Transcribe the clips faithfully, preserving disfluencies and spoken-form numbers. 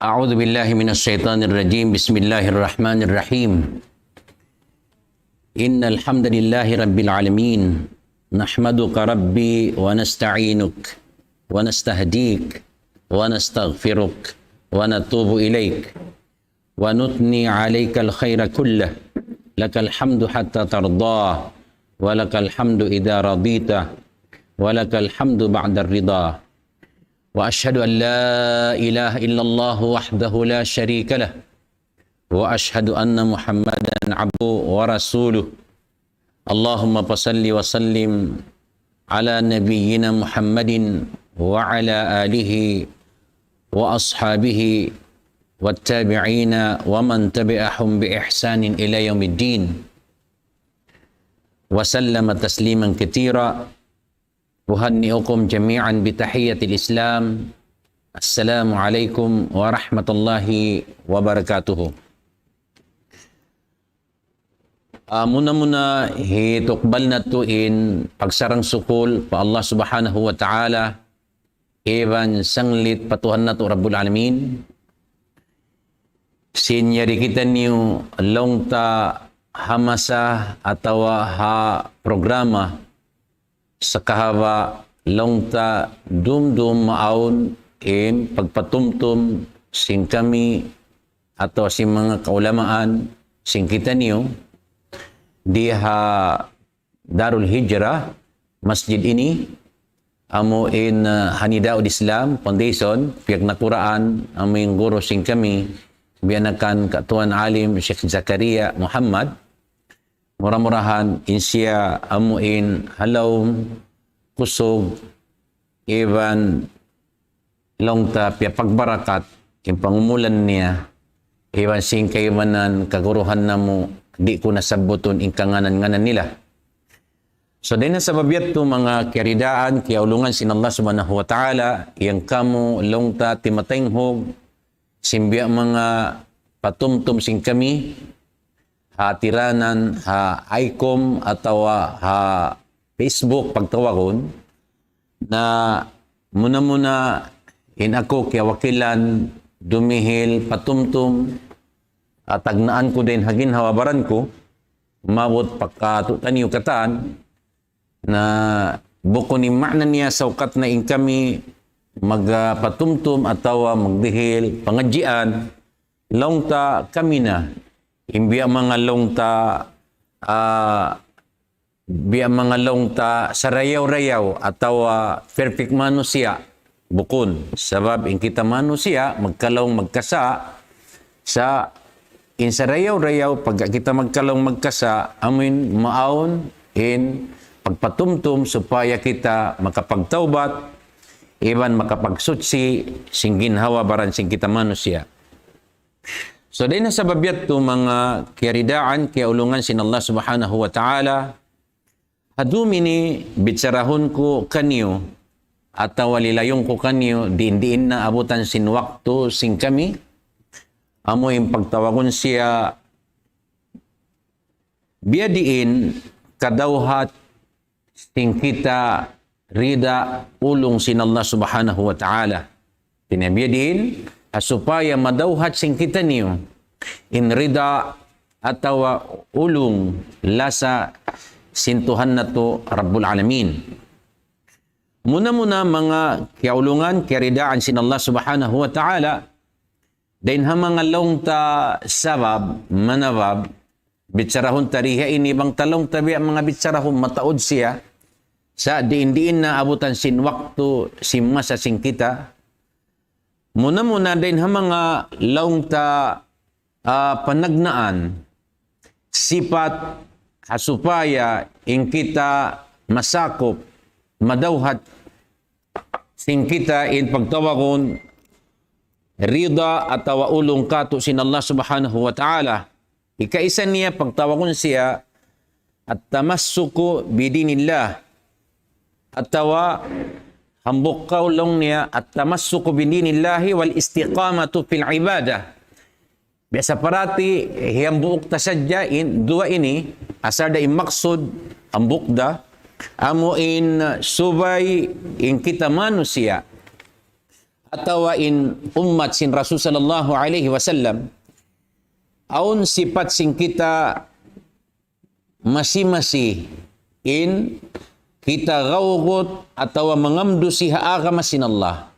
أعوذ بالله من الشيطان الرجيم. بسم الله الرحمن الرحيم. إن الحمد لله رب العالمين. نحمدك ربي ونستعينك ونستهديك ونستغفرك ونتوب إليك ونثني عليك الخير كله. لك الحمد حتى ترضى ولك الحمد إذا رضيت ولك الحمد بعد الرضا. وأشهد أن لا إله إلا الله وحده لا شريك له، وأشهد أن محمدا عبده ورسوله. اللهم فصل وسلم على نبينا محمد وعلى آله وأصحابه والتابعين ومن تبعهم بإحسان إلى يوم الدين، وسلم تسليما كثيرا. أهنئكم جميعا بتحية الإسلام. السلام عليكم ورحمة الله وبركاته. Ah, muna-muna, hitukbal natu' in pagsarang-sukul pa Allah Subhanahu wa Ta'ala, iban sanglit pa Tuhan natu' Rabbul Alamin. Sin yari kitaniyu laung ta ha masa atawa ha programa sakahaba' laung ta dumdum maawn in pagpatumtum sin kami atawa sin manga kaulamaan sin kitaniyu di ha Darul Hijrah, masjid ini, amu in, uh, Hanidaud Islam Foundation, piyagnakuraan, amu in guru sin kami, biyanakan ka Tuan Alim Sheikh Zakaria Muhammad, mura-murahan in siya amu in ha lawm kusug iban laung ta piyapagbarakat in pangumulan niya, iban sin kaibanan kaguruhan namu', di' ku na sabbutun in kanganan-nganan nila. So, dayn ha sabab yadtu manga kiyaridaan, kiyaulungan sin Allah Subhanahu wa Ta'ala, yan kamu laung ta timataynghug sin biya' manga patumtum sin kami, ha tiranan, ha ICOM atawa ha Facebook pagtawagun, na muna-muna in aku kiyawakilan dumihil patumtum, ah, tagnaan ku dayn ha ginhawa-baran ku, maabut pa katu'taniyu katan, na bukun in maana niya saukat na in kami magpatumtum atawa magdihil pangadjian, laung ta kami na, in biya' manga laung ta, ah, biya' manga laung ta sarayaw-rayaw atawa perfect manusiya', bukun. Sabab in kita manusiya', magkalaung magkasa', sa' in sarayaw-rayaw, pagka kita magkalaung magkasa', amuin maawn in pagpatumtum supaya kita makapagtawbat, iban makapagsuchi sin ginhawa-baran sin kita manusiya'. So, dayn ha sabab yadtu manga kiyaridaan, kiyaulungan sin Allah Subhanahu wa Ta'ala, ha dum ini bicharahun ku kaniyu, atawa lilayun ku kaniyu, diin-diin na abutan sin waktu sin kami, amu in pagtawagun siya, biyadiin kadawhat sin kita rida ulung sin Allah Subhanahu wa Ta'ala. Pinabiya diin, ha supaya madawhat sin kitaniyu in rida atawa ulung lasa sin Tuhan natu' Rabbul Alamin. Muna-muna manga kiyaulungan, kiyaridaan sin Allah Subhanahu wa Ta'ala, dayn ha manga laung ta sabab, manabab, bicharahun ta di ha ini bang ta laung ta biya' manga bicharahun mataud siya, sa' diin-diin na abutan sin waktu, sin masa sin kita. Muna-muna dayn ha manga laung ta, ah, panagnaan, sipat, ha supaya in kita masakup, madawhat, sin kita in pagtawagun rida atawa ulung katu' sin Allah Subhanahu wa Ta'ala. Ikaisa niya pagtawagun siya at-tamassuku bidinillah. Atawa hambuuk kaul laung niya at-tamassuku bidinillahi wal istiqamatu fil ibadah. Biya' sa parati, hiyambuuk ta sadja in duwa ini, asal da in maksud, hambuuk da, amu in subay in kita manusiya'. atawa in ummat sin Rasul sallallahu alayhi wasallam, awn sipat sin kita masi-masi in kita gawgut atawa mangamdusi ha agama sin Allah,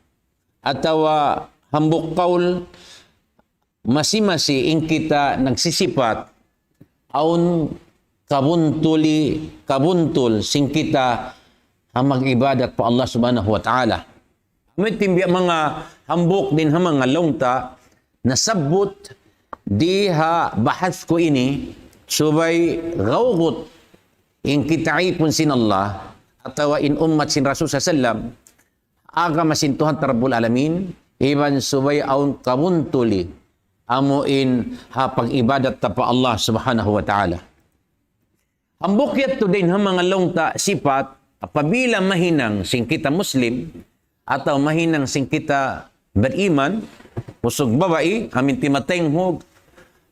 atawa hambuuk kaul masi-masi in kita nagsisipat awn kabuntuli, kabuntul sin kita ha mag-ibadat pa Allah Subhanahu wa Ta'ala. Amu in biya' manga hambuuk dayn ha manga laung ta nasabbut di ha bahas ku ini, subay gawgut in kita ipun sin Allah atawa in ummat sin Rasul sallallahu alayhi wasallam, agama sin Tuhan ta Rabbul Alamin, iban subay awn kabuntuli amu in ha pag-ibadat ta pa Allah Subhanahu wa Ta'ala. Hambuuk yadtu dayn ha manga laung ta sipat, apabila mahinang sin kita Muslim, atawa mahinang sin kita beriman, usug babai, amu in timataynghug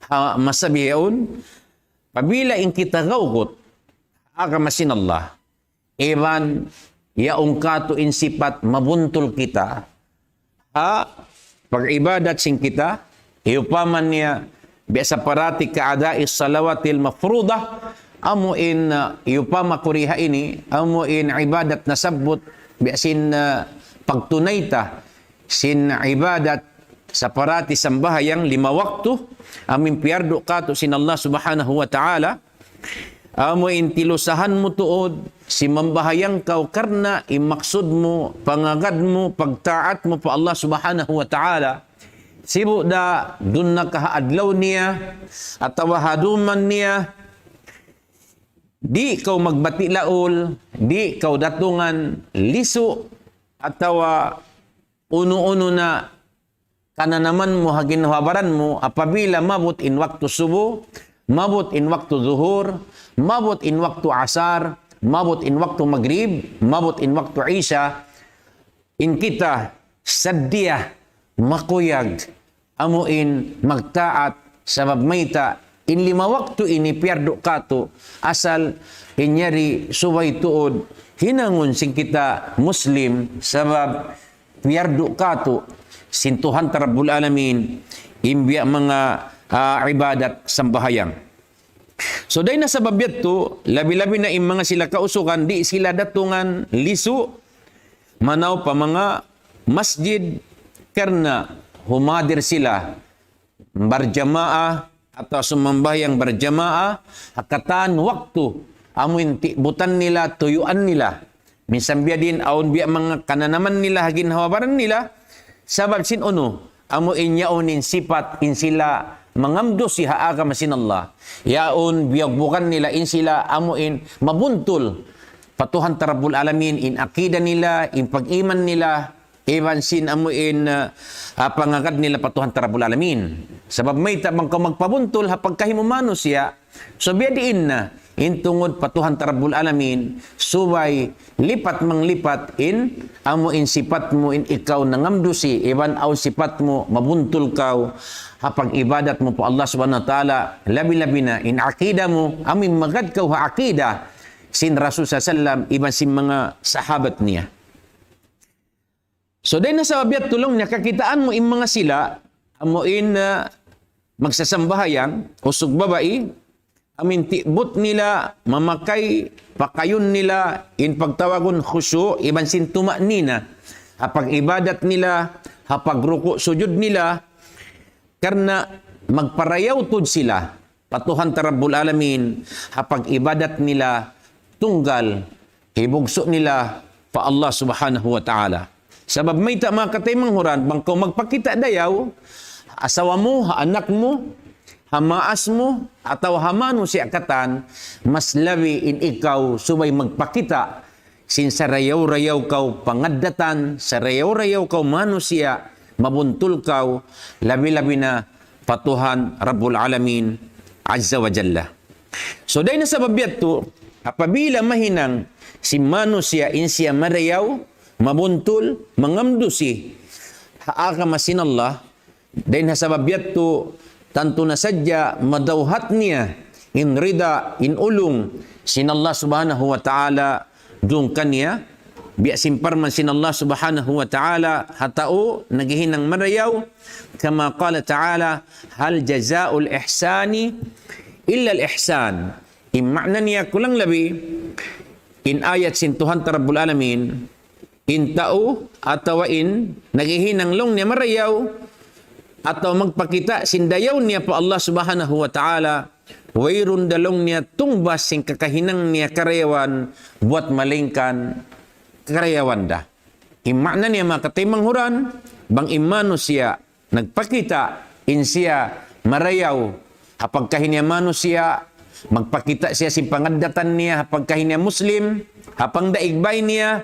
ha masa bihaun, apabila in kita gawgut agama sin Allah, iban yaun katu' in sipat mabuntul kita ha pag-ibadat sin kita, iyupama niya biya' sa parati كأداء الصلوات المفروضة, amu in, uh, iyupama ku di ha ini, amu in ibadat nasabbut, biya' sin, uh, pagtunay ta sin ibadat sa parati sambahayang lima waktu, amu in piyardu katu' sin Allah Subhanahu wa Ta'ala, amu in tilusahan mu tuud, simambahayang kaw karna' in maksud mu, pangagad mu, pagtaat mu pa Allah Subhanahu wa Ta'ala, sibu' da duun na ka ha adlaw niya, atawa ha duman niya, di' kaw magbati' laul, di' kaw datungan lisu', atawa unu-unu na kananaman mu ha ginhawa-baran mu, apabila maabut in waktu subu, maabut in waktu zuhur, maabut in waktu asar, maabut in waktu magrib, maabut in waktu isya, in kita saddiya makuyag amu in magtaat, sabab mayta' in lima waktu ini piyardu katu', asal in yari subay tuud hinangun sin kita Muslim, sabab piyardu katu' sin Tuhan ta Rabbul Alamin in biya' manga, ah, ibadat sambahayang. So, dayn ha sabab yadtu, labi-labi na in manga sila kausugan, di' sila datungan lisu', manaw pa manga masjid, karna' humadir sila barjamaah atawa sumambahayang barjamaah, ha katan waktu, amu in tibutan nila, tuyuan nila. Minsan biya' diin awn biya' manga kananaman nila ha ginhawa-baran nila, sabab sin unu, amu in yaun in sipat in sila mangamdusi ha agama sin Allah. Yaun biyugbugan nila in sila amu in mabuntul pa Tuhan ta Rabbul Alamin, in akida nila, in pag-iman nila, iban sin amu in, ah, ah, pangagad nila pa Tuhan ta Rabbul Alamin. Sabab mayta' bang kaw magpabuntul ha pagkahi mu manusiya', so biya' diin na, in tungud pa Tuhan ta Rabbul Alamin, subay lipat manglipat in, amu in sipat mu in ikaw nangamdusi, iban awn sipat mu mabuntul kaw ha pag-ibadat mu pa Allah Subhanahu wa Ta'ala, labi-labi na in akida mu, amu in magad kaw ha akida sin Rasul sallallahu alayhi wasallam, iban sin manga sahabat niya. So, dayn ha sabab yadtu laung niya kakitaan mu in manga sila, amu in, ah, magsasambahayang, usug babai, amu in tibut nila, mamakay, pakayun nila, in pagtawagun khushu', iban sin tuma'nina. Ha pag-ibadat nila, ha pagruku' sujud nila, karna' magparayaw tuud sila pa Tuhan ta Rabbul Alamin, ha pag-ibadat nila tunggal, hibugsu' nila pa Allah Subhanahu wa Ta'ala. Sabab mayta' manga kataymanghuran, bang kaw magpakita' dayaw, asawa mu, ha anak mu, ha maas mu, atawa ha manusiya' katan, mas labi in ikaw subay magpakita' sin sarayaw-rayaw kaw pangaddatan, sarayaw-rayaw kaw manusiya', mabuntul kaw, labi-labi na pa Tuhan Rabbul Alamin Azza wa Jalla. So, dayn ha sabab yadtu, apabila mahinang sin manusiya' in siya marayaw, mabuntul, mangamdusi ha agama sin Allah, dayn ha sabab yadtu, tantu na sadja madawhat niya in rida, in ulung sin Allah Subhanahu wa Ta'ala duun kaniya, biya' sin parman sin Allah Subhanahu wa Ta'ala, ha tau naghihinang marayaw, kama qala Ta'ala, "Hal jazaa'ul ihsani illal ihsan." In ma'na niya kulang labi, in ayat sin Tuhan ta Rabbul Alamin, in tau atawa in naghihinang laung niya marayaw, atawa magpakita' sin dayaw niya pa Allah Subhanahu wa Ta'ala, wayruun da laung niya tungbas sin kakahinang niya karayawan buwat malaingkan karayawan da. In ma'na niya manga kataymanghuran, bang in manusiya' nagpakita' in siya marayaw, ha pagkahi niya manusiya', magpakita' siya sin pangaddatan niya, ha pagkahi niya Muslim, ha pangdaig bay niya,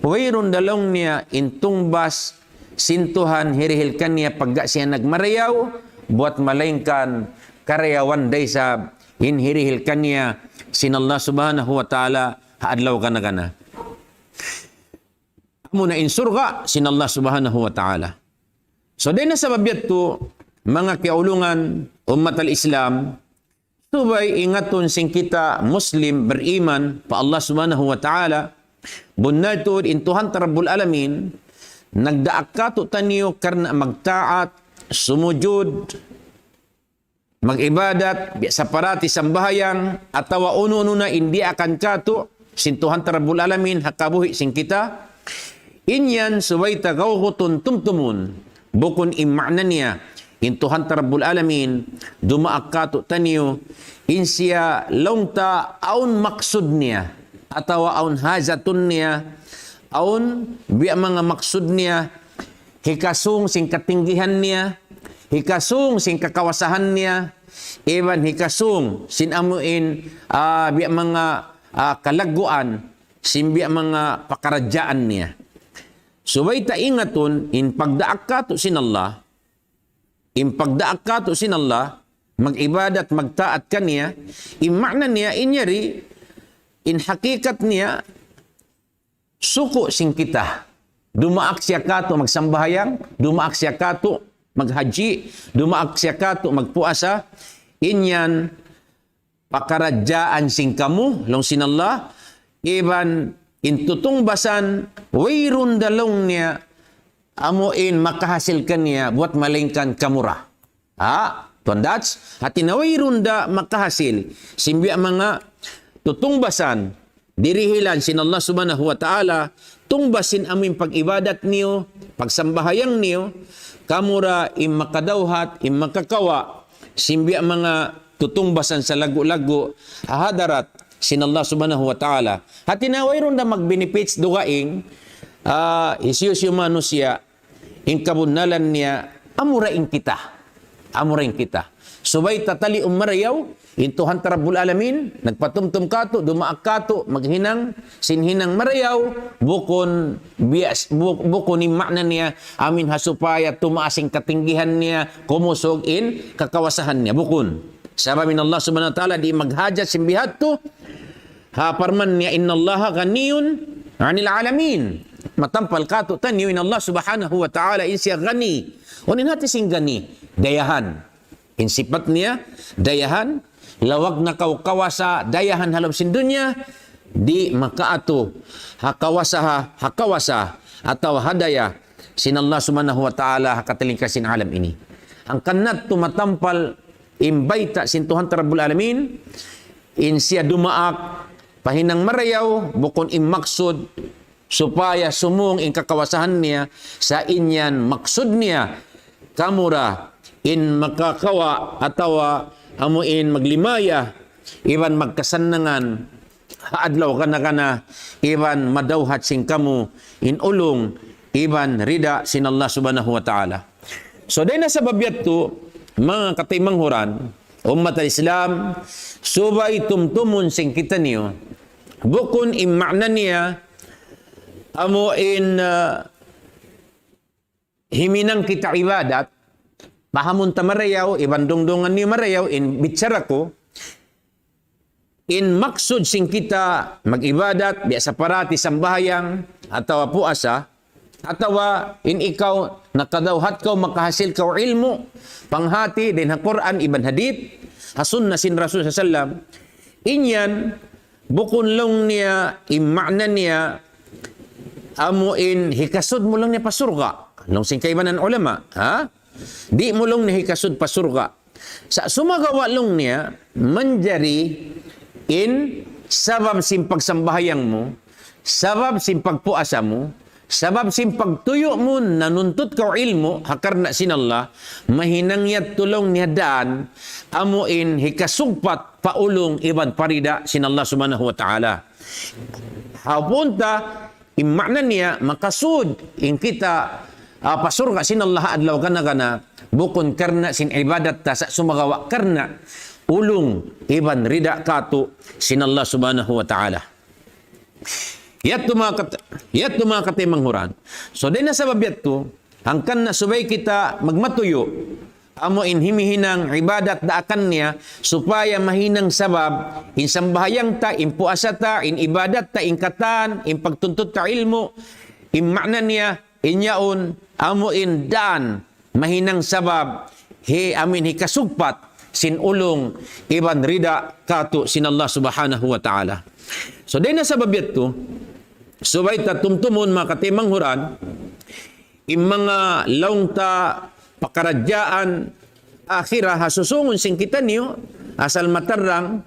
wayruun da laung niya in tungbas sin Tuhan hirihil kaniya pagka siya nagmarayaw, buwat malaingkan karayawan da isab in hirihil kaniya sin Allah Subhanahu wa Ta'ala ha adlaw kana-kana. Amuna in surga' sin Allah Subhanahu wa Ta'ala. So, dayn ha sabab yadtu, manga kiyaulungan, ummat al-Islam, subay ingatun sin kita Muslim beriman pa Allah Subhanahu wa Ta'ala, bunnal tuud in Tuhan ta Rabbul Alamin, nagdaak kātu'niyu karna' magtaat, sumujud, mag-ibadat, biya' sa parati sambahayang, atawa unu-unu na in diyaakan kātu' sin Tuhan ta Rabbul Alamin ha kabuhi' sin kita. In yan subay ta gawgutun tumtumun, bukun in ma'na niya, in Tuhan ta Rabbul Alamin, dumaak kātu'niyu, in siya laung ta awn maksud niya, atawa awn hajatun niya, awn biya' manga maksud niya, hikasūng sin katinggihan niya, hikasūng sin kakawasahan niya, iban hikasūng sin amuin, ah, biya' manga, ah, kalagguan, sin biya' manga pakaradjaan niya. Subay ta ingatun, in pagdaak kātu' sin Allah, in pagdaak kātu' sin Allah, mag-ibadat, magtaat kaniya, in ma'na niya, in yari, in hakikat niya, suku' sin kita. Dumaak siya kātu' magsambahayang, dumaak siya kātu' maghajji, dumaak siya kātu' magpuasa, in yan pakaradjaan sin kamu, laung sin Allah, iban in tutungbasan, wayruun da laung niya, amuin makahasil kaniya, buwat malaingkan kamu ra. Ha? Tuan Dats, hati niya wayruun da makahasil sin biya' manga tutungbasan, dirihilan sin Allah Subhanahu wa Ta'ala, tungbas sin amuin pag-ibadat niyu, pagsambahayang niyu, kamu ra in makadawhat, in makakawa', sin biya' manga tutungbasan salaggu'-laggu', ha hadarat sin Allah Subhanahu wa Ta'ala. Hati niya wayruun da mag-benefits dugaing, ah, hisiyu-siyu manusiya', in kabunnalan niya, amura in kita. Amura in kita. Subay ta taliun marayaw, in Tuhan ta Rabbul Alamin, nagpatumtum kātu', dumaak kātu', maghinang, sin hinang marayaw, bukun biya', bu-, bukun in ma'na niya, amuin ha supaya tumaas in katinggihan niya, kumusug in kakawasahan niya. Bukun. Sabab in Allah Subhanahu wa Ta'ala di' maghajat sin bihadtu, ha parman niya, "Innallaha ghaniyun 'anil 'alamin." Matampal kātu'niyu in Allah Subhanahu wa Ta'ala in siya ghani. Unu in hati sin ghani? Dayahan. In sipat niya, dayahan, lawag na kaw-, kawasa, dayahan ha lawm sin dunya, di' makaatu ha kawasa, ha, ha kawasa, atawa ha daya sin Allah Subhanahu wa Ta'ala, ha katilingkal sin alam ini. Hangkan na tuud matampal in bayta' sin Tuhan ta Rabbul Alamin, in siya dumaak, pahinang marayaw, bukun in maksud, supaya sumūng in kakawasahan niya, sa' in yan maksud niya, kamu ra in makakawa' atawa amuin maglimaya, iban magkasannangan, ha adlaw kana-kana, iban madawhat sin kamu, in ulung, iban rida sin Allah Subhanahu wa Ta'ala. So, dayn ha sabab yadtu, manga kataymanghuran, ummat al-Islam, subay tumtumun sin kitaniyu, bukun in ma'na niya, amuin, ah, himinang kita ibadat, pahamun ta marayaw, iban dungdungan niyu marayaw, in bichara ku, in maksud sin kita mag-ibadat, biya' sa parati sambahayang, atawa puasa, atawa in ikaw nakadawhat kaw, makahasil kaw ilmu', panghati, dayn ha Qur'an, iban hadith, ha sunnah sin Rasul sallallahu alayhi wasallam, in yan, bukun laung niya, in ma'na niya, amu in hikasud mu laung niya pa surga'. Laung sin kaibanan ulama, ha? Di' mu laung niya hikasud pa surga'. Sa' sumagawa' laung niya, manjari in sabab sin pagsambahayang mu, sabab sin pagpuasa mu, sabab sin pagtuyu' mu nanuntut kaw ilmu' ha karna' sin Allah, mahinang yadtu laung niya dān, amu in hikasugpat pa ulung iban pa rida sin Allah Subhanahu wa Ta'ala. Hapun ta, in ma'na niya, makasud in kita, ah, pa surga' sin Allah adlaw kana-kana, bukun karna' sin ibadat ta sa' sumagawa' karna' ulung iban rida katu' sin Allah Subhanahu wa Ta'ala. Yadtu manga kat-, yadtu manga kataymanghuran. So, dayn ha sabab yadtu, hangkan na subay kita magmatuyu', amu in himihinang ibadat daakan niya, supaya mahinang sabab, in sambahayang ta, in puasa ta, in ibadat ta, in katan, in pagtuntut ta ilmu', in ma'na niya, in yaun, amu in dān, mahinang sabab, hi amin hikasugpat, sin ulung, iban rida, katu' sin Allah Subhanahu wa Ta'ala. So, dayn ha sabab yadtu, subay ta tumtumun manga kataymanghuran, in manga laung ta pakaradjaan akhirat ha susungun sin kitaniyu, asal matarrang,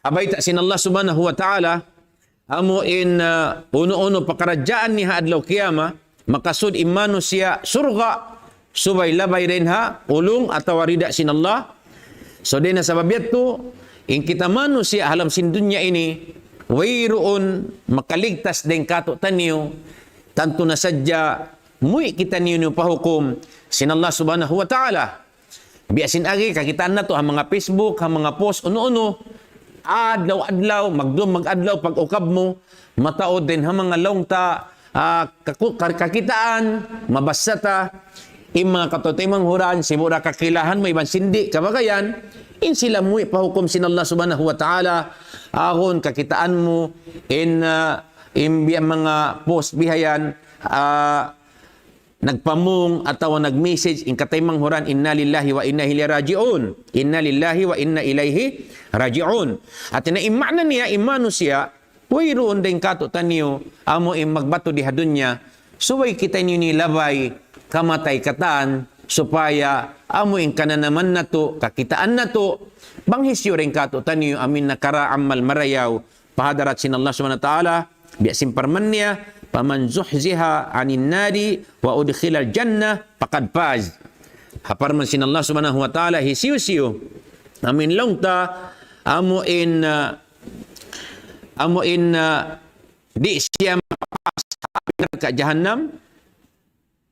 ha bayta' sin Allah Subhanahu wa Ta'ala, amu in, ah, unu-unu pakaradjaan niya ha adlaw kiyamat, makasud in manusiya' surga', subay labay dayn ha ulung atawa rida sin Allah. So, dayn ha sabab yadtu, in kita manusiya' ha lawm sin dunya ini, wayruun makaligtas dayn katu' taniyu, tantu na sadja, muwi' kitaniyu niyu pa hukum sin Allah Subhanahu wa Ta'ala. Biya' sin agi, kakitaan natu', ha manga Facebook, ha manga post, unu-unu. Adlaw-adlaw, magdum mag-adlaw, pag-ukab mu, mataud dayn ha manga laung ta, ah, kaku-, ka-, kakitaan, mabassa ta, in manga kataymanghuran, sibu' da kakilahan mu, iban sin di', kabagayan, in sila muwi' pa hukum sin Allah Subhanahu wa Ta'ala, awn kakitaan mu, in, ah, in biya' manga post bihayan, ah, nagpamung atawa nag-message in kataymanghuran, "Inna lillahi wa inna ilaihi raji'un. Inna lillahi wa inna ilaihi raji'un." Hāti niya in ma'na niya, in manusiya', wayruun dayn katu' taniyu, amu in magbatu di ha dunya, subay kitaniyu ini labay, kamatay katan, supaya amu in kananaman natu', kakitaan natu', bang hisiyu dayn katu' taniyu, amu in nakara amal marayaw, pa hadarat sin Allah Subhanahu wa Ta'ala, biya' sin parman niya, "Faman zuhziha 'anin nari wa udkhilal jannah faqad faz." Ha parman sin Allah Subhanahu wa Ta'ala, hisiyu-siyu, amu in laung ta, amu in, ah, amu in, ah, di' siya makapas ha api narka' jahannam,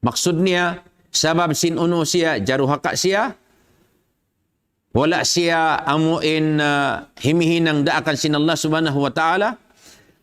maksud niya, sabab sin unu siya, jarhaka siya, wala' siya amu in, ah, himihinang daakan sin Allah Subhanahu wa Ta'ala,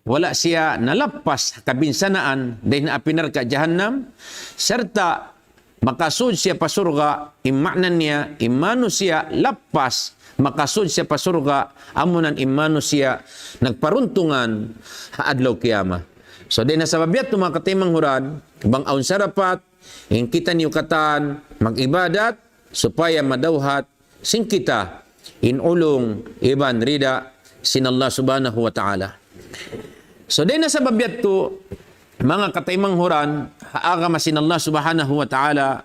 wala' siya nalappas kabinsanaan dayn ha api narka' jahannam, sarta' makasud siya pa surga', in ma'na niya, in manusiya' lappas, makasud siya pa surga', amunan in manusiya' nagparuntungan ha adlaw kiyamat. So, dayn ha sabab yadtu manga kataymanghuran, bang awn sarapat, in kitaniyu katan, mag-ibadat, supaya madawhat, sin kita, in ulung, iban rida, sin Allah Subhanahu wa Ta'ala. So, dayn ha sabab yadtu, manga kataymanghuran, ha agama sin Allah Subhanahu wa Ta'ala,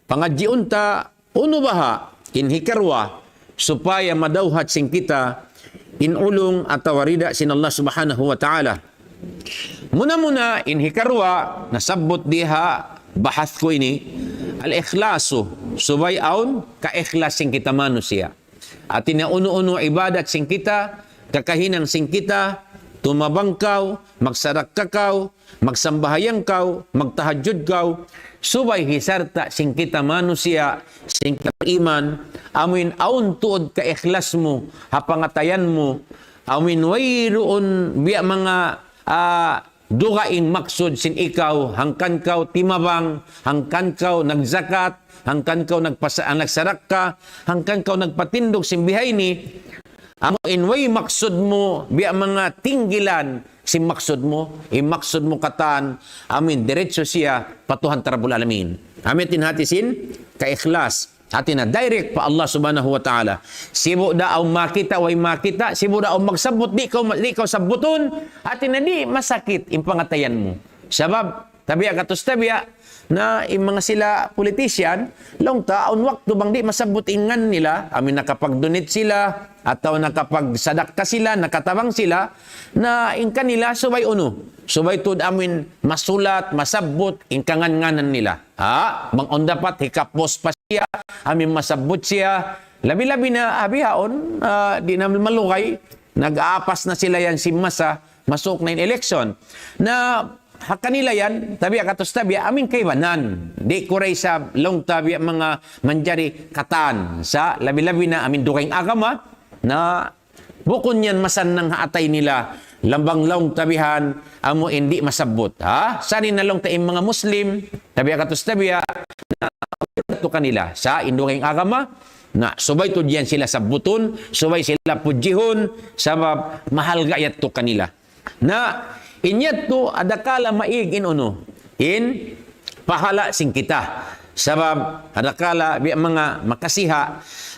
pangadjiun ta, unu baha', in hikaruwa, supaya madawhat sin kita, in ulung atawa rida sin Allah Subhanahu wa Ta'ala. Muna-muna, in hikaruwa, nasabbut di ha bahas ku ini, al-ikhlasu, subay awn kaikhlas sin kita manusiya'. Hāti niya unu-unu ibadat sin kita, kakahinang sin kita, tumabang kaw, magsarakka kaw, magsambahayang kaw, magtahajjud kaw, subay hisarta' sin kita manusiya', sin kita iman, amuin awn tuud kaikhlas mu, ha pangatayan mu, amuin wayruun biya' manga, ah, dugaing maksud sin ikaw, hangkan kaw timabang, hangkan kaw nagzakat, hangkan kaw nagpasa-, ah, nagsarakka, hangkan kaw nagpatindug sin bihaini, amu in way maksud mu, biya' manga tinggilan sin maksud mu, in maksud mu katan, amu in diretso siya pa Tuhan ta Rabbul Alamin. Amu in hāti sin kaikhlas. Hati niya direct pa Allah Subhanahu wa Ta'ala. Sibu' da awn makakita', way makakita', sibu' da awn magsabbut, di' kaw, di' kaw sabbutun, hati niya di' masakit in pangatayan mu. Sabab, tabiya' katus tabiya', na in manga sila politician, laung ta, awn waktu bang di' masabbut in ngan nila, amu in nakapag-donate sila, atawa nakapagsadakka sila, nakatabang sila, na in kanila subay unu, subay tuud amu in masulat, masabbut, in kangan-nganan nila. Ha? Bang awn dapat hika-post pa siya, amu in masabbut siya, labi-labi na ha bihaun, ah, di' na malugay, nag-aapas na sila yan sin masa, masuk na in election. Na ha kanila yan, tabiya' katus tabiya', amu in kaibanan. Di' ku da isab laung ta biya' manga manjari katan. Sa' labi-labi na amu in dugaing agama, na bukun yan masannang ha atay nila, laung ta bihan, amu in di' masabbut. Ha? Sa' di' na laung ta in manga Muslim, tabiya' katus tabiya', na tu kanila. Sa' in dugaing agama, na subay tuud yan sila sabbutun, subay sila pudjihun, sabab mahalga' yadtu kanila. Na, in yadtu, adakala maig in unu, in pahala' sin kita. Sabab, adakala, biya' manga makasiha',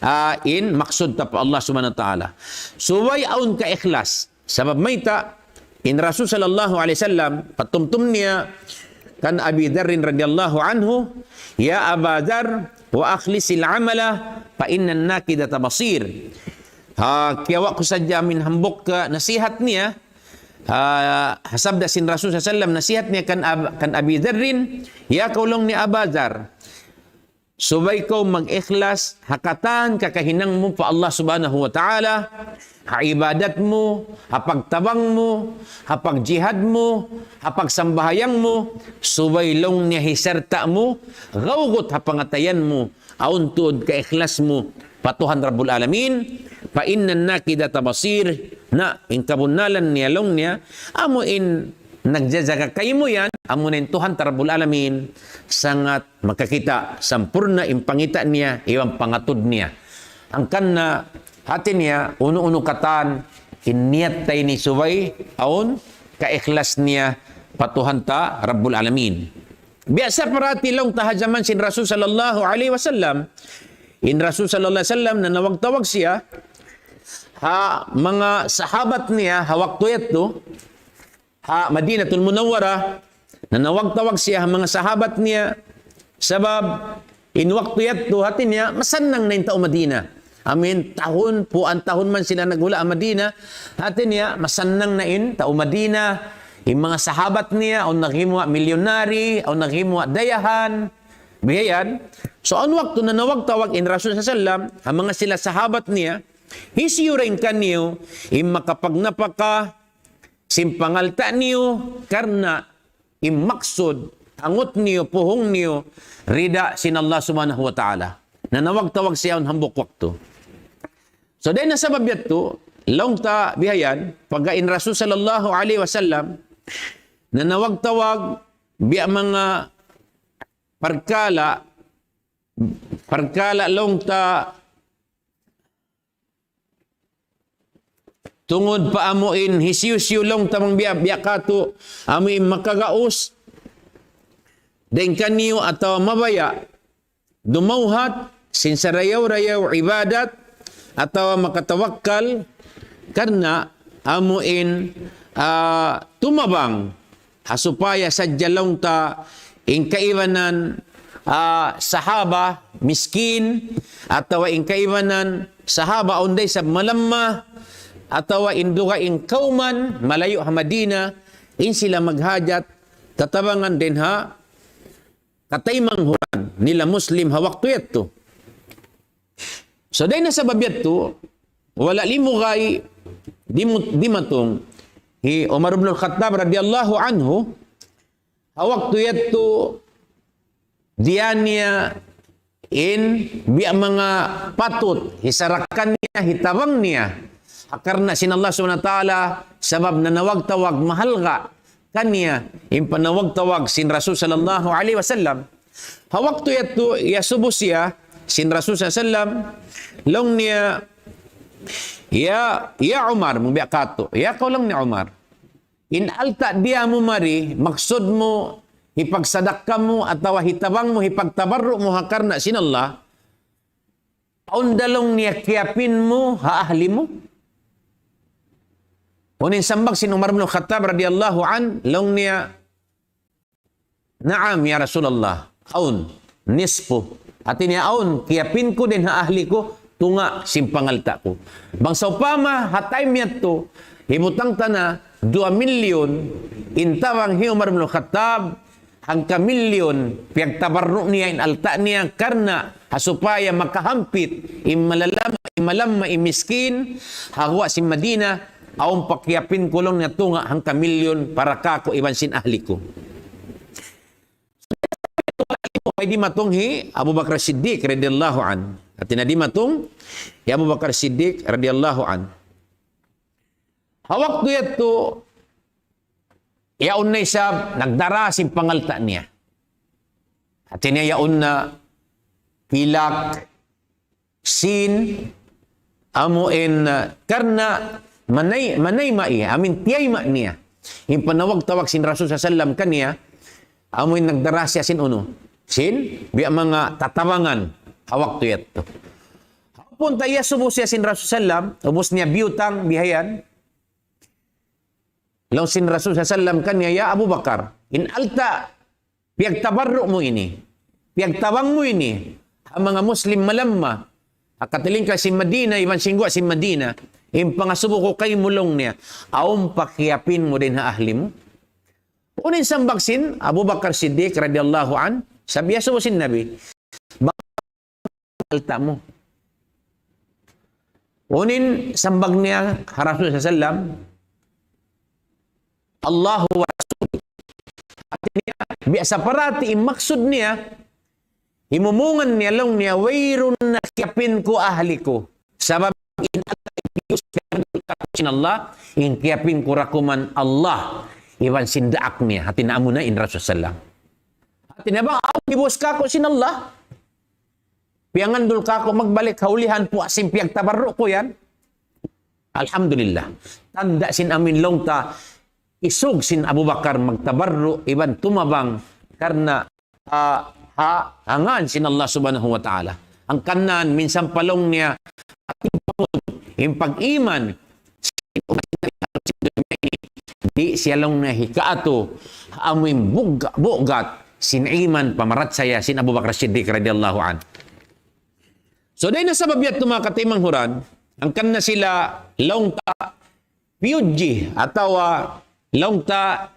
ah, in maksud ta pa Allah Subhanahu wa Ta'ala. Subay awn kaikhlas. Sabab mayta', in Rasul sallallahu alayhi wasallam, patumtum niya kan Abi Dharrin radiyallahu anhu, يا أبا ذر أخلص العمل فإن الناكدة بصير. Ha, kiyawa' ku sadja amu in hambuuk nasihat niya, ha, ha sabda sin Rasul sallallahu alayhi wasallam, nasihat niya kan Ab-, kan Abi Dharrin, ya kaw laung niya Aba Dhar, subay kaw mag-ikhlas ha katan kakahinang mu pa Allah Subhanahu wa Ta'ala, ha ibadat mu, ha pagtabang mu, ha pagjihad mu, ha pagsambahayang mu, subay laung niya hisarta' mu, gawgut ha pangatayan mu, awn tuud kaikhlas mu pa Tuhan Rabbul Alamin, فإن الناكدة بصير, na in kabunnalan niya laung niya, amu in nagjajaga kaymu yan, amu na in Tuhan ta Rabbul Alamin, sangat makakita', sampurna' in pangita' niya, iban pangatud niya. Hangkan na hati niya, unu-unu katan, in niyat ta ini subay, awn, kaikhlas niya pa Tuhan ta Rabbul Alamin. Biya' sa parati laung ta ha jaman sin Rasul sallallahu alayhi wasallam, in Rasul sallallahu alayhi wasallam nanawag-tawag siya, ha manga sahabat niya, ha waktu yadtu, ha Madinatul Munawwara, nanawag-tawag siya ha manga sahabat niya, sabab in waktu yadtu hati niya, masannang na in tau Madina. Amu in tahun, puan tahun man sila naghula' ha Madina, hati niya, masannang na in tau Madina, in manga sahabat niya, awn naghimuwa' milyunary, awn naghimuwa' dayahan, biya' yan. So, awn waktu nanawag-tawag in Rasul sallallahu alayhi wasallam, ha manga sila sahabat niya, hisiyu dayn kaniyu, in makapagnapaka, sin pangalta' niyu, karna' in maksud, angut niyu, puhung niyu, rida sin Allah Subhanahu wa Ta'ala. Nanawag-tawag siya awn hambuuk waktu. So, dayn ha sabab yadtu, laung ta bihayan, pagga in Rasul sallallahu alayhi wasallam, nanawag-tawag, biya' manga parkala', parkala' laung ta, tungud pa amu in hisiyu-siyu laung ta bang biya', biya' katu', amu in makagaus dayn kaniyu atawa mabaya' dumawhat sin sarayaw-rayaw ibadat atawa makatawakkal, karna' amu in, ah, tumabang ha supaya sadja laung ta in kaibanan, ah, sahaba miskin, atawa in kaibanan sahaba awn da isab malamma, atawa in dugaing kawman malayu' ha Madina, in sila maghajat, tatabangan dayn ha kataymanghud nila Muslim ha waktu yadtu. So, dayn ha sabab yadtu, wala' limugay dimu-, dimatung hi Umar ibn al-Khattab radiyallahu anhu, ha waktu yadtu, diyā niya in biya' manga patut, hisarakan niya, hitabang niya. Ha karna' sin Allah Subhanahu wa Ta'ala, sabab nanawag-tawag mahalga' kaniya, in panawag-tawag sin Rasul sallallahu alayhi wasallam. Ha waktu yadtu, iyasubu siya sin Rasul sallallahu alayhi wasallam, laung niya, "Ya, ya Umar," mung biya' katu', "Ya kaw laung ni Umar, in alta' diyā mu mari, maksud mu, hipagsadakka mu, atawa hitabang mu, hipagtabarru' mu ha karna' sin Allah, Awn da laung niya kiyapin mu ha ahli mu? Unu in sambag sin Umar bin Khattab radiyallahu anhu, laung niya, "Naam, ya Rasulullah, awn, nisfu." Hati niya awn, kiyapin ku dayn ha ahli ku, tunga' sin pangalta' ku. Bang sawpama, ha time yadtu, hibutang ta na, duwa milyon, in tabang hi Umar bin Khattab, hangka milyon, piyagtabarru' niya in alta' niya, karna' ha supaya makahampit, in malalama, in malamma, in miskin, ha guwa' sin Madina, awn pa kiyapin ku laung niya tunga' hangka milyon para kāku' iban sin ahli ku. Pay dimatung hi Abu Bakar Siddiq radiyallahu anhu. Hati niya dimatung hi Abu Bakar Siddiq radiyallahu anhu. Ha waktu yadtu, yaun na isab nagdara sin pangalta' niya. Hati niya yaun na pilak, sin, amu in, uh, karna' manay-, manayma' iya, amu in tiyayma' niya. In panawag-tawag sin Rasul sallallahu alayhi wasallam kaniya, amu in nagdara siya sin unu, sin, biya' manga tatabangan, ha waktu yadtu. Hapun ta iyasubu siya sin Rasul sallallahu alayhi wasallam, ubus niya biyutang, bihayan. Laung sin Rasul sallallahu alayhi wasallam kaniya, "Ya Abu Bakar, in alta', piyagtabarru' mu ini, piyagtabang mu ini, ha manga Muslim malamma, ha katilingkal sin Madina, iban sin guwa' sin Madina, in pangasubu ku kaymu laung niya, awn pa kiyapin mu dayn ha ahli mu?" Unu in sambag sin Abu Bakar Siddiq radiyallahu anhu, sabab iyasubu sin Nabi, "Bang alta' mu." Unu in sambag niya ha Rasul sallallahu alayhi wasallam, "Allahu wa Rasul." Hati niya, biya' sa parati in maksud niya, himumungan niya laung niya, "Wayruun na kiyapin ku ahli ku. Sabab in alta' in piyus kiyapin ku sin Allah, in kiyapin ku ra kuman Allah, iban sin daak niya." Hati niya amu na in Rasul sallallahu alayhi wasallam. Hati niya bang awn gibus kāku' sin Allah, piyangandul kāku' magbalik ha ulihan puas sin piyagtabarru' ku yan. Alhamdulillah. Tanda' sin amu in laung ta, isug sin Abu Bakar magtabarru' iban tumabang karna', ah, ha, ha ngān sin Allah Subhanahu wa Ta'ala. Hangkan na minsan pa laung niya, in pag-iman, di' siya laung niya hikaatu, amu in bug-, bugat, sin iman pamarachaya, sin Abu Bakar Siddiq radiyallahu anhu. So, dayn ha sabab yadtu manga kataymanghuran, hangkan na sila laung ta piyudji, atawa laung ta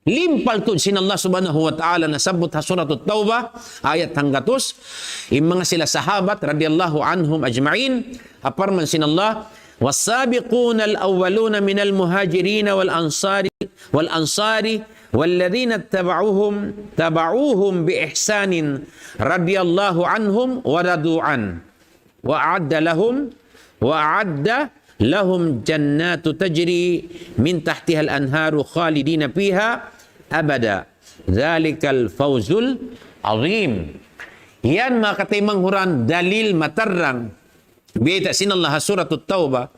limpal tuud sin Allah Subhanahu wa Ta'ala nasabbut ha Suratut Tawbah, ayat hanggatus, in manga sila sahabat radiyallahu anhum ajma'in, ha parman sin Allah, "والسابقون الأولون من المهاجرين والأنصار، والأنصار والذين اتبعوهم، تبعوهم بإحسان رضي الله عنهم ورضوا عنه." وأعد لهم، وأعد لهم جنات تجري من تحتها الأنهار خالدين فيها أبدا ذلك الفوز العظيم. Yan manga kataymanghuran dalil matarrang. Biyayta' sin Allah ha Suratut Tawbah.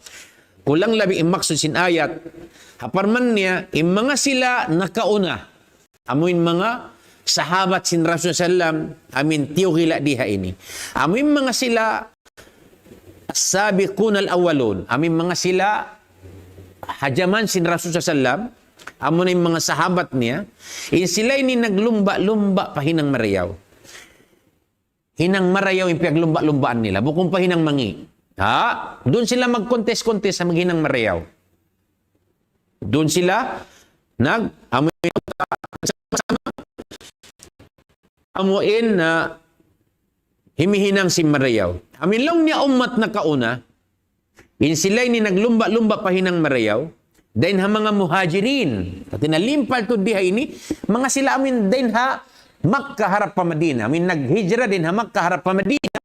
Kulang labi in maksud sin ayat. Ha parman niya, in manga sila nakauna. Amu in manga sahabat sin Rasul sallam, amu in tiyukila' di ha ini. Amu in manga sila as-sabiqun al-awwalun, amu in manga sila ha jaman sin Rasul sallam, amu na in manga sahabat niya, in sila ini naglumba'-lumba' pa hinang marayaw. Hinang marayaw in piyaglumba'-lumbaan nila, bukun pa hinang mangi'. Ha? Duun sila mag-contest-contest ha maghinang marayaw. Duun sila nag-, amu in, amu in, ah, himihinang sin marayaw. Amu in laung niya ummat nakauna, in sila ini naglumba'-lumba' pa hinang marayaw, dayn ha manga muhajirin. Hati niya limpal tuud di ha ini, manga sila amu in dayn ha Makkah harap pa Madina. Amu in naghijra dayn ha Makkah harap pa Madina.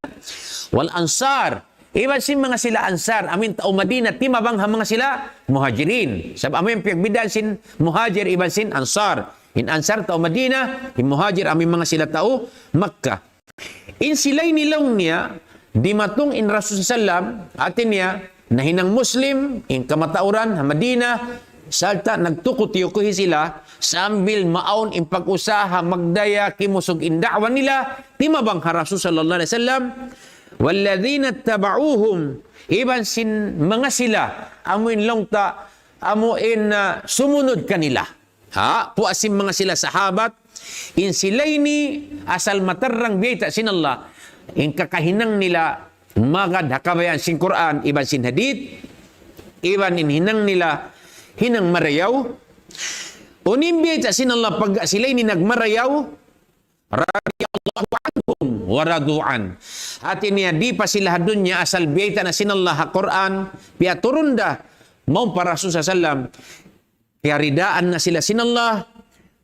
Wal ansar. Iban sin manga sila ansar. Amu in tau Madina, timabang ha manga sila muhajirin. Sabab amu in piyagbidaan sin muhajir iban sin ansar. In ansar tau Madina, in muhajir amu in manga sila tau Makkah. In sila ini laung niya, dimatung in Rasul sallam, hati niya, nahinang Muslim, in kamatauran, ha Madina, sarta' nagtuku-tiyukuhi sila, sambil maawn in pag-usaha, magdaya, kimusug in da'wa nila, timabang ha Rasul sallallahu alayhi wasallam, والذين اتبعوهم, iban sin manga sila, amu in laung ta, amu in, ah, sumunud kanila. Ha, puas sin manga sila sahabat, in sila ini asal matarrang biyayta' sin Allah, in kakahinang nila magad ha kabayaan sin Qur'an, iban sin hadith, iban in hinang nila, hinang marayaw. Unu in biyayta' sin Allah pagga sila ini nagmarayaw, رضي الله عنهم ورضوا عنه. Hati niya, di' pa sila ha dunya asal biyayta' na sin Allah ha Qur'an, piyaturun da, mawn pa Rasul sallallahu alayhi wasallam, kiyaridaan na sila sin Allah,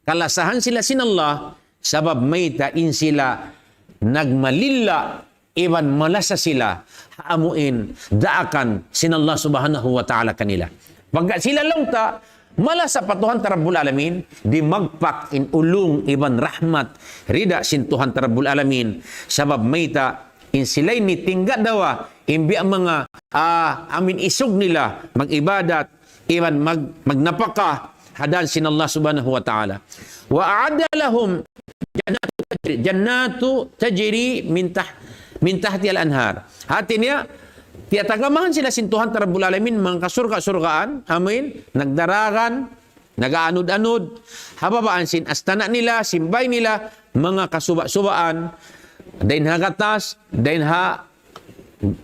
kalasahan sila sin Allah, sabab mayta' in sila nagmalilla, iban malasa sila, ha amu in daakan sin Allah Subhanahu wa Ta'ala kanila. Pagka sila laung ta, malasa pa Tuhan ta Rabbul Alamin, di' magpak in ulung iban rahmat, rida sin Tuhan ta Rabbul Alamin, sabab mayta' in sila ini tingga' dawa, in biya' manga, ah, amu in isug nila, mag-ibadat, iban mag-, magnapaka, ha dan sin Allah Subhanahu wa Ta'ala. وأعد لهم جنات تجري، جنات تجري من تح-، من تحتها الأنهار. Hati niya, tiyatagamahan sila sin Tuhan ta Rabbul Alamin, manga kasurga'-surgaan, amu in, nagdaragan, nag-aanud-anud, ha babaan sin astana' nila, sin bāy nila, manga kasuba'-subaan, dayn ha gatas, dayn ha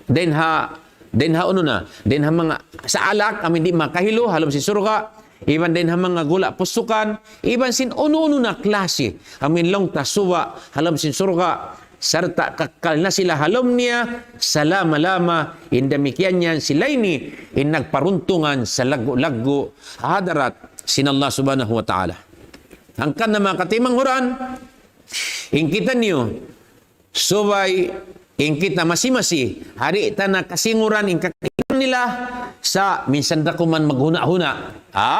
dayn ha, dayn ha unu na, dayn ha manga saalak, amu in di' makahilu, ha lawm sin surga', iban dayn ha manga gula' pusukan, iban sin unu-unu na klasi, amu in laung ta suba', ha lawm sin surga', sarta' kakkal na sila ha lawm niya, salama-lama, in damikkiyan yan sila ini, in nagparuntungan sa laggu'-laggu', ha hadarat sin Allah Subhanahu wa Ta'ala. Hangkan na manga kataymanghuran, in kitaniyu, subay in kita masi-masi, di' ta na kasinguran in kakahinang nila sa' minsan da kuman maghuna'-huna'. Ha?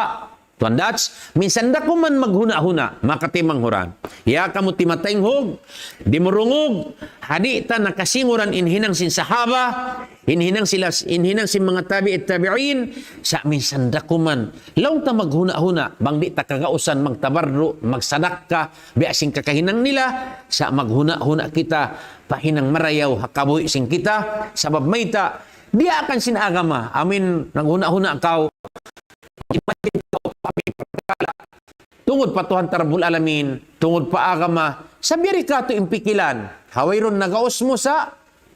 Tuan Dats, minsan da kuman maghuna'-huna', manga kataymanghuran. Ya kamu timataynghug, dimurungug, di' ta na kasinguran in hinang sin sahaba, in hinang sila, in hinang sin manga tabi'it tabi'in, sa' minsan da kuman. Laung ta maghuna'-huna', bang di' ta kagausan magtabarru', magsadakka, biya' sin kakahinang nila, sa' maghuna'-huna' kita pa hinang marayaw ha kabuhi' sin kita, sabab mayta', diyaakan sin agama, amu in naghuna'-huna' kaw, tungud pa Tuhan ta Rabbul Alamin, tungud pa agama, sa' biya' di katu' in pikilan, ha wayruun nagaus mu sa',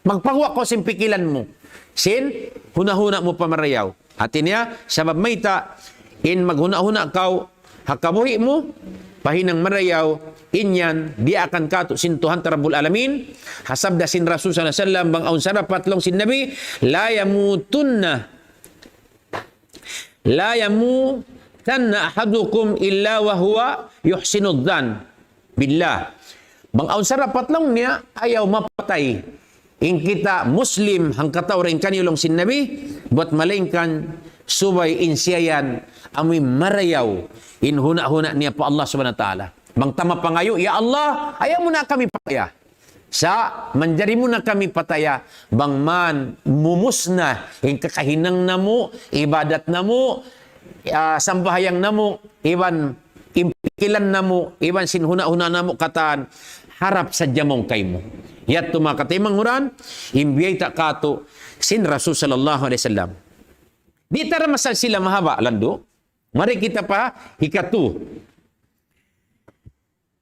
magpaguwa' kaw sin pikilan mu, sin huna'-huna' mu pa marayaw. Hati niya, sabab mayta', in maghuna'-huna' kaw, ha kabuhi' mu, pa hinang marayaw, in yan, diyaakan katu' sin Tuhan ta Rabbul Alamin, ha sabda sin Rasul sallallahu alayhi wasallam, bang awn sarapat laung sin Nabi, لا يموتن، لا يموتن أحدكم إلا وهو يحسن الظن بالله. Bang awn sarapat laung niya, ayaw mapatay in kita Muslim, hangkatau dayn kaniyu laung sin Nabi, buwat malaingkan subay in siya yan, amu in marayaw, in huna'-huna' niya pa Allah Subhanahu wa Ta'ala. Bang ta mapangayu', "Ya Allah, ayaw mu na kami pataya. Sa' manjari mu na kami pataya, bang man mumus na in kakahinang namu', ibadat namu', ah, sambahayang namu', iban in pikilan namu', iban sin huna'-huna' namu' katan, harap sadja mawn kaymu." Yadtu manga kataymanghuran, in biyayta' katu' sin Rasul sallallahu alayhi wasallam. Di' ta da masalsila mahaba' landu'. Mari kita pa hikatu.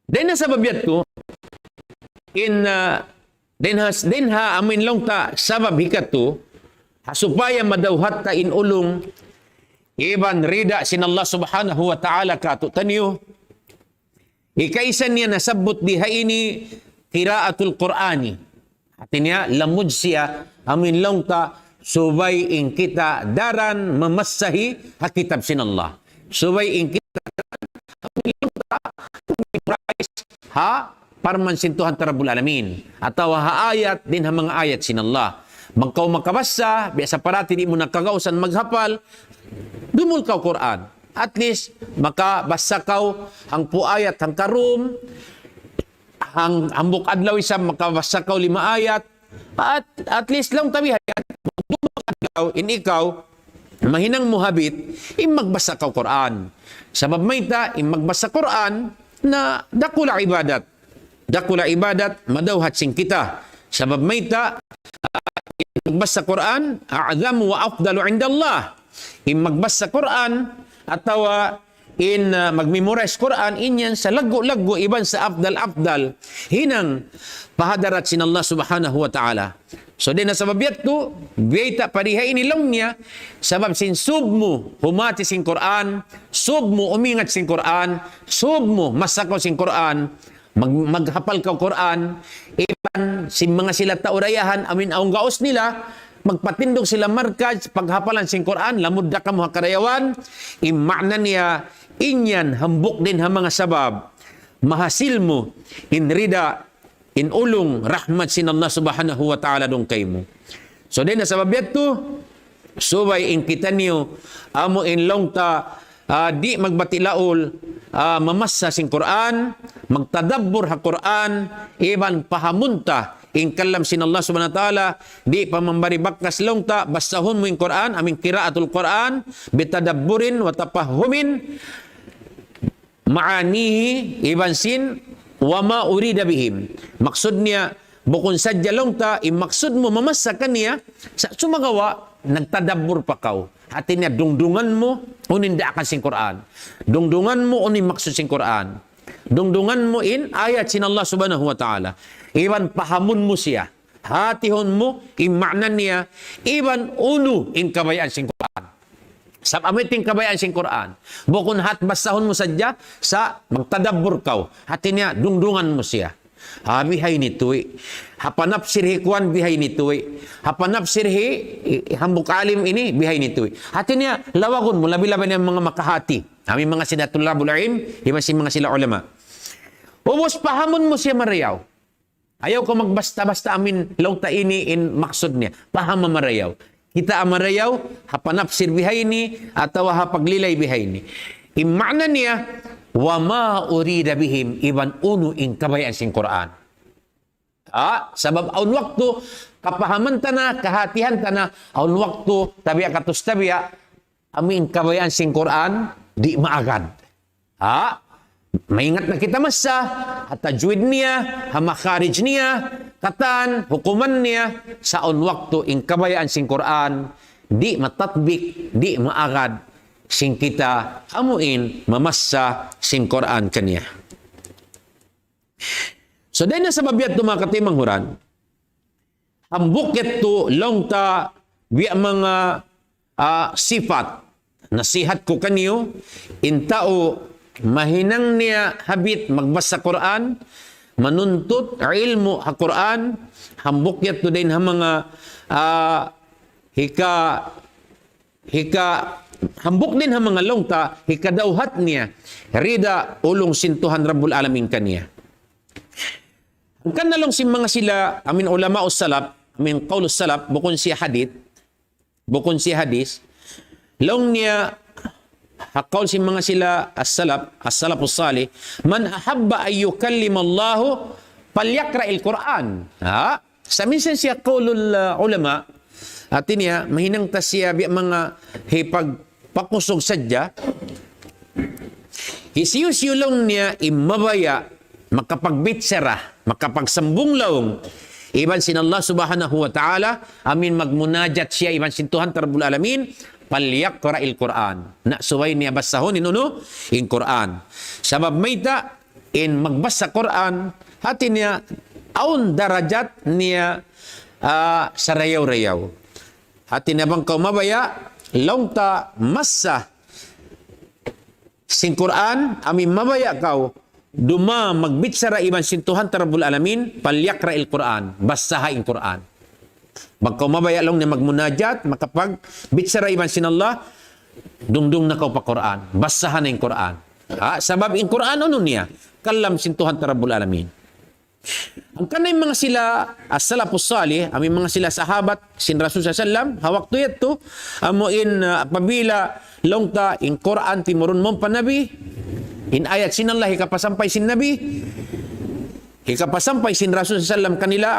Dayn ha sabab yadtu, in, ah, dayn ha, dayn ha amu in laung ta sabab hikatu, ha supaya madawhat ta in ulung, iban rida sin Allah Subhanahu wa Ta'ala katu'taniyu. Hikaisa niya nasabbut di ha ini, قراءة القرآن. Hati niya, lamud siya, amu in laung ta, subay in kita daran mamasahi ha kitab sin Allah. Subay in kita ha parman sin Tuhan ta Rabbul Alamin. Atawa ha ayat, dayn ha manga ayat sin Allah. Bang kaw makabasa, biya' sa parati di' mu na kagausan maghapal, dumul kaw Qur'an. At least, makabasa kaw hangpu' ayat hangkarum, hang-, hambuuk adlaw isab makabasa kaw lima ayat, at, at least laung ta bihayan, in ikaw, mahinang mu habit, in magbasa kaw Qur'an. Sabab mayta', in magbasa Qur'an, na dakula' ibadat. Dakula' ibadat, madawhat sin kita. Sabab mayta', magbasa Qur'an, أعظم وأفضل عند الله. In magbasa Qur'an, atawa in, ah, mag-memorize Qur'an, in yan sa laggu'-laggu' iban sa afdal-afdal hinang pa hadarat sin Allah Subhanahu wa Ta'ala. So, dayn ha sabab yadtu, biyayta' pa diha ini laung niya, sabab sin sūb mu humāti sin Qur'an, sūb mu umingat sin Qur'an, sūb mu masa kaw sin Qur'an, mag-, maghapal kaw Qur'an, iban sin manga sila tau dayahan, amuin awn gaus nila, magpatindug sila markaz, paghapalan sin Qur'an, lamud da kamu ha karayawan, in maana niya, in yan, hambuuk dayn ha manga sabab, mahasil mu, in rida, in ulung, rahmat sin Allah Subhanahu wa Ta'ala duun kaymu. So, dayn ha sabab yadtu, subay in kitaniyu, amu in laung ta, ah, di' magbati' laul, ah, mamassa sin Qur'an, magtadabbur ha Qur'an, iban pahamun ta in kalam sin Allah Subhanahu wa Ta'ala, di' pa mambari bakas laung ta, basahun mu in Qur'an, amuin qiraatul Qur'an, bitadabburin wa tafahumin, ma'anihi, iban sin, wa ma urida bihim. Maksud niya, bukun sadja laung ta, in maksud mu mamassa kaniya, sa-, sumagawa', nagtadabbur pa kaw. Hati niya, dungdungan mu, unu in daakan sin Qur'an. Dungdungan mu, unu in maksud sin Qur'an. Dungdungan mu in ayat sin Allah Subhanahu wa Ta'ala. Iban pahamun mu siya. Hatihun mu, in maana niya, iban unu in kabayaan sin Qur'an. Sabab amu in kabayaan sin Qur'an. Bukun hat basahun mu sadja, sa' magtadabbur kaw. Hati niya, dungdungan mu siya. Ha, bihaini tuwi. Ha panapsir hi kuwan, bihaini tuwi. Ha panapsir hi, hi hambuuk alim ini, bihaini tuwi. Hati niya, lawagun mu, labi-labi na manga makahati. Amuin manga sila tulabul ilm, iban sin manga sila ulama. Ubus pahamun mu siya marayaw. Ayaw kaw magbasta-basta amuin laung ta ini in maksud niya. Pahama marayaw. Kita' marayaw, ha panapsir bihaini, atawa ha paglilay bihaini. In maana niya, wa ma urida bihim, iban unu in kabayaan sin Qur'an. Ha? Sabab awn waktu, kapahaman ta na, kahatihan ta na, awn waktu, tabiya' katus tabiya', amuin kabayaan sin Qur'an, di' maagad. Ha? Maingat na kita masa, ha tajwid niya, ha makharij niya, katan, hukuman niya, sa' awn waktu in kabayaan sin Qur'an, di' matatbik, di' maagad, sin kita amuin mamassa sin Qur'an kaniya. So, dayn ha sabab yadtu manga kataymanghuran, hambuuk yadtu laung ta biya' manga, ah, sipat. Nasihat ku kaniyu, in tau mahinang niya habit magbasa Qur'an, manuntut ilmu' ha Qur'an, hambuuk yadtu dayn ha manga, ah, hika, hika, hambuuk dayn ha manga laung ta, hikadawhat niya, rida ulung sin Tuhan Rabbul Alamin kaniya. Hangkan na laung sin manga sila, amuin ulama'us salaf, amuin qawlus salaf, bukun siya hadith, bukun siya hadith, laung niya, ha qawl sin manga sila as-salaf, as-salafus salih, من أحب أن يكلم الله فليقرأ القرآن. Ha? Sa' minsan siya qawlul, uh, ulama, hati niya, mahinang ta siya biya' manga hipagpakusug sadja, hisiyu-siyu laung niya in mabaya' makapagbichara, makapagsambung laung, iban sin Allah Subhanahu wa Ta'ala, amuin magmunajat siya, iban sin Tuhan ta Rabbul Alamin, فليقرأ القرآن. Na subay niya basahun in unu, in Qur'an. Sabab mayta', in magbasa Qur'an, hati niya, awn darajat niya, ah, sarayaw-rayaw. Hati niya bang kaw mabaya', laung ta masa sin Qur'an, amuin mabaya' kaw, duma magbichara iban sin Tuhan ta Rabbul Alamin, فليقرأ القرآن, basaha in Qur'an. Bang kaw mabaya' laung niya magmunajat, makapagbichara iban sin Allah, dungdung na kaw pa Qur'an, basaha na in Qur'an. Ha, sabab in Qur'an unu niya, kalam sin Tuhan ta Rabbul Alamin. Hangkan na in manga sila as-salafus salih, amuin manga sila sahabat sin Rasul sallallahu alayhi wasallam, ha waktu yadtu, amuin, ah, apabila laung ta in Qur'an timurun mawn pa Nabi, in ayat sin Allah hikapasampay sin Nabi, hikapasampay sin Rasul sallallahu alayhi wasallam kanila,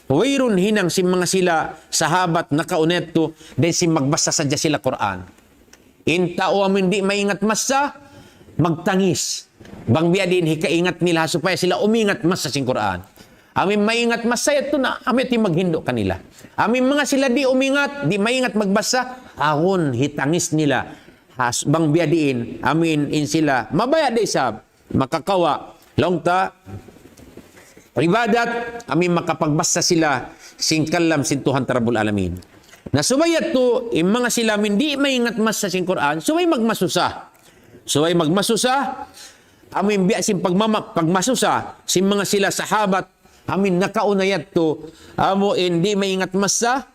wayruun hinang sin manga sila sahabat nakauna yadtu, dayn sin magbasa sadja sila Qur'an. In tau amuin di' maingat masa, magtangis. Bang biya' diin hikaingat nila ha supaya sila umingat masa sin Qur'an. Amu in maingat masa yadtu na, amu in maghindu' kanila. Amu in manga sila di' umingat, di' maingat magbasa, awn hitangis nila. Has, bang biya' diin, amu in, in sila, mabaya' da isab, makakawa', laung ta, ibadat, amu in makapagbasa sila, sin kalam sin Tuhan ta Rabbul Alamin. Na subay yadtu, in manga sila amu in di' maingat masa sin Qur'an, subay magmasusa. Subay magmasusa, amu in biya' sin pagmama-, pagmasusa, sin manga sila sahabat, amu in nakauna yadtu, amu in di' maingat masa,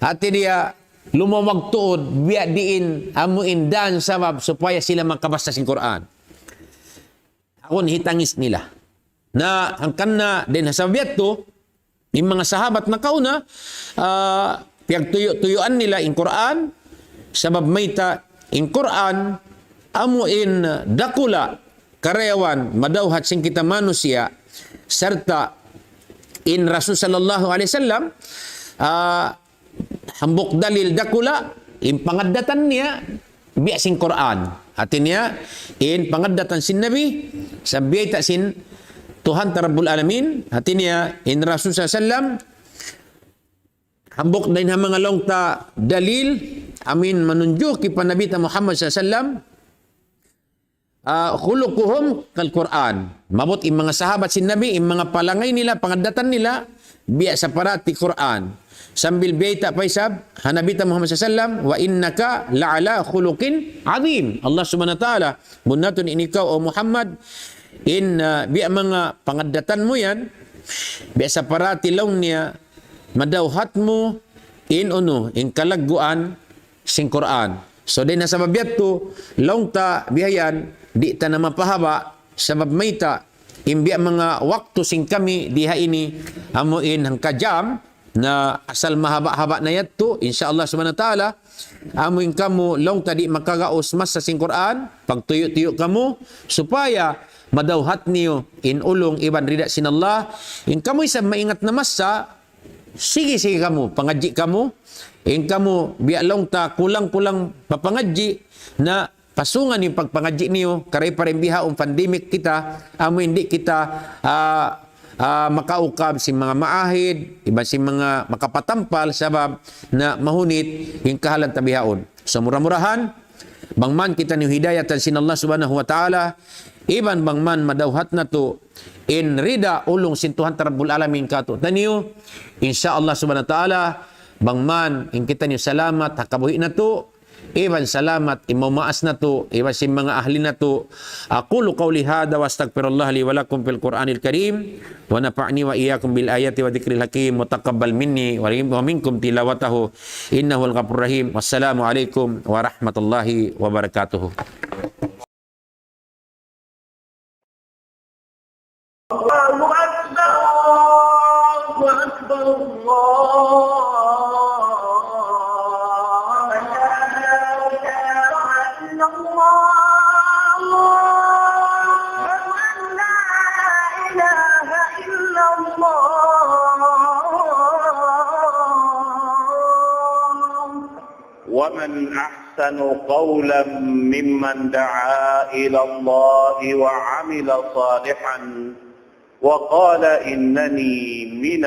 hati niya lumawag tuud, biya' diin, amu in dan sabab supaya sila makabasa sin Qur'an. Awn hitangis nila. Na, hangkan na, dayn ha sabab yadtu, in manga sahabat nakauna, ah, piyagtuyu'-tuyuan nila in Qur'an, sabab mayta' in Qur'an, amu in dakula', karayawan, madawhat sin kita manusiya', sarta' in Rasul sallallahu alayhi wasallam, ah, hambuuk dalil dakula', in pangaddatan niya, biya' sin Qur'an. Hati niya, in pangaddatan sin Nabi, sa' biyayta' sin Tuhan ta Rabbul Alamin, hati niya, in Rasul sallallahu alayhi wasallam, hambuuk dayn ha manga laung ta dalil, amu in manunjuki pa Nabi ta Muhammad sallallahu alayhi wasallam, ah, khuluquhum kal Qur'an. Maabut in manga sahabat sin Nabi, in manga palangay nila, pangaddatan nila, biya' sa parati Qur'an. Sambil biyayta' pa isab, ha Nabi ta Muhammad sallallahu alayhi wasallam, "Wa innaka la'ala khuluqin azim." Allah subhanahu wa ta'ala, bunnal tuud in ikaw, O Muhammad, in, ah, biya' manga pangaddatan mu yan, biya' sa parati laung niya, madawhat mu, in unu, in kalagguan, sin Qur'an. So, dayn ha sabab yadtu, laung ta bihayan, di' ta na mapahaba', sabab mayta', in biya' manga waktu sin kami di ha ini, amu in hangka jam, na asal mahaba'-haba' na yadtu, insya Allah subhanahu wa ta'ala, amu in kamu, laung ta di' makagaus masa sin Qur'an, pagtuyu'-tuyu' kamu, supaya madawhat niyu in ulung iban rida sin Allah, in kamu isab maingat na masa, sige, sige kamu, pangadji' kamu. In kamu, biya' laung ta kulang-kulang papangadji', na pasungan in pagpangadji' niyu, karay pa rin bihaun pandemic kita, amu in di' kita, ah, ah, makaukab sin manga maahid, iban sin manga makapatampal, sabab na mahunit in kahalan ta bihaun. So, mura-murahan, bang man kitaniyu hidayatan sin Allah subhanahu wa ta'ala, iban bang man madawhat natu' in rida ulung sin Tuhan ta Rabbul Alamin kātu'niyu, insya Allah subhanahu wa ta'ala, bang man in kitaniyu salamat ha kabuhi' natu', iban salamat in mamaas natu', iban sin manga ahli natu'. أقول قولي هذا وأستغفر الله لي ولكم في القرآن الكريم، ونفعني وإياكم بالآيات والذكر الحكيم، وتقبل مني ومنكم تلاوته، إنه هو الغفور الرحيم. والسلام عليكم ورحمة الله وبركاته. الله أكبر، الله أكبر، الله أكبر. أشهد أن لا إله إلا الله. ومن أحسن قولا ممن دعا إلى الله وعمل صالحا وقال إنني من